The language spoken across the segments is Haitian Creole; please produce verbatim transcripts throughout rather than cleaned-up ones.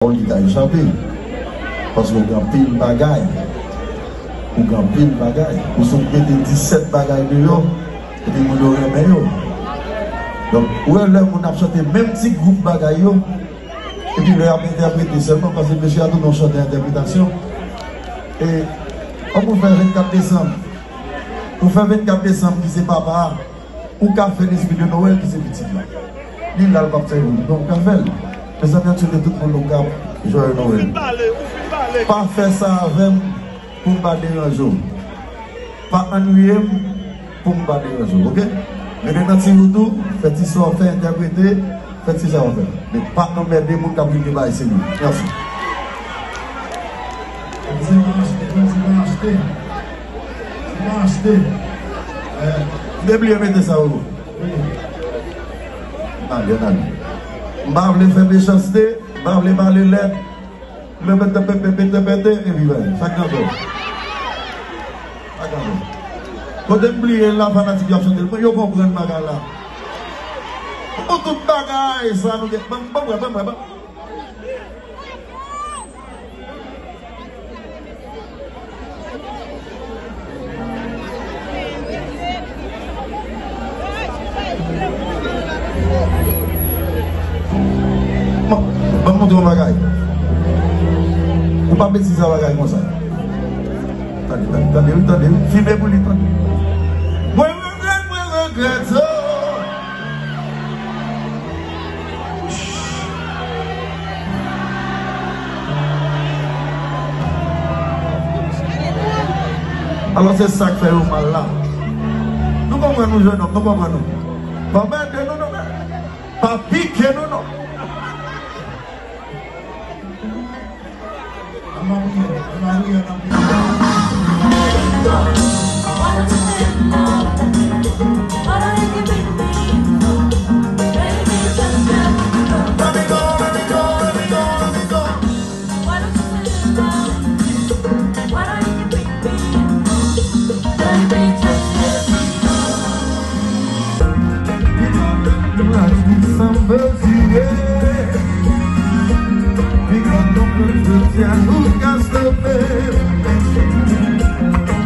Ou li ta echape. Paske ou gen anpil bagay. Ou gen anpil bagay. Ou sot mete disèt bagay deyò, epi moun yo renmen yo. Donk, ou wè lè moun ap chante menm ti gwoup bagay yo, epi lè y ap entèprete sèlman, paske mesye a tou nan chante entèpretasyon. E, kòm ou fè vennkat desanm, ou fè vennkat desanm ki se papa a, ou ka fè lespri de Nwèl ki se pitit la. Li la, l p ap sèvi w, men ou ka fè l. Mezanmi, ann swete tout moun nou k ap jwaye Nwèl. Pa fè sa avè m pou m pa deranje w. Pa annuiye m pou m pa deranje w, oke? Rete nan ti wout ou, fè ti sa w fè, entèprete, fè ti sa w fè. Men pa anmède moun k ap rive bay serye. Mèsi. Di m achte, di m achte. Di m achte. Eh, m te bliye mete sa, Roro. Wi. N ale, n ale. M pa vle fè mechanste, m pa vle pale lèd. Mwen pete, pete, pete, pete, epi bay. Sa k nan kò. Sa k nan kò. Kote m bliye la, fanatik yo ap chante l. Mwen, yo konprann bagay la. Pou tout bagay sa nou gen. Ban m, ban m wè, ban m wè, ban m. Bon, ban m montre yon bagay. Ou pa betize yon bagay konsa. Tande, tande, tande, wi, tande, wi. Fimen pou li, tande. Mwen regrèt, mwen regrèt, oh. Alò, se sa k fè yo mal la. Nou konprann nou, jenòm, nou konprann nou. Pa mède nou, non. Pa pike nou, non. Ann priye, ann priye, ann priye. Li ban m yon lavi san mezire. Pi gran donk jodi a nou ka sove.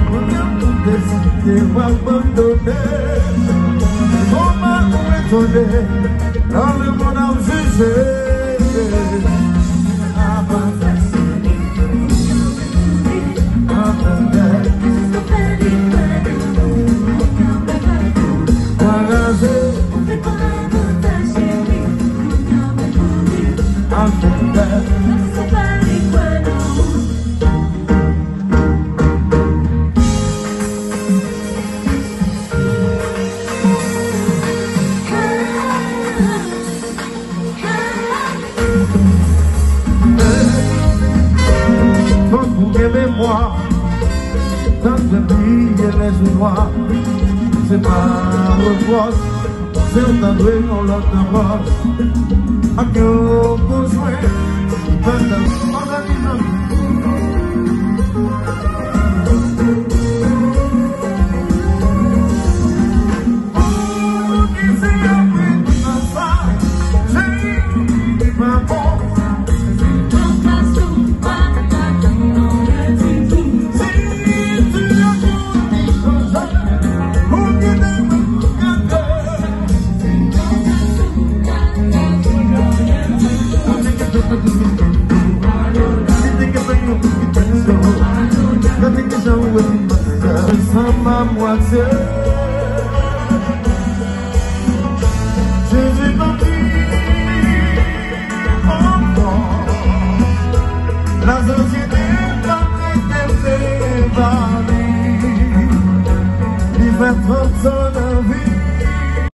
Mwen menm m deside w abandone. Kòman ou etone, nan lemonn ap jije. Fòk ou gen memwa, tann bliye lè jou nwa. Se pa repwòch, se w ta dwe yon lòt apwòch. Ak yon kou jwenn, pandan òganizasyon. Ansanm a mwatye.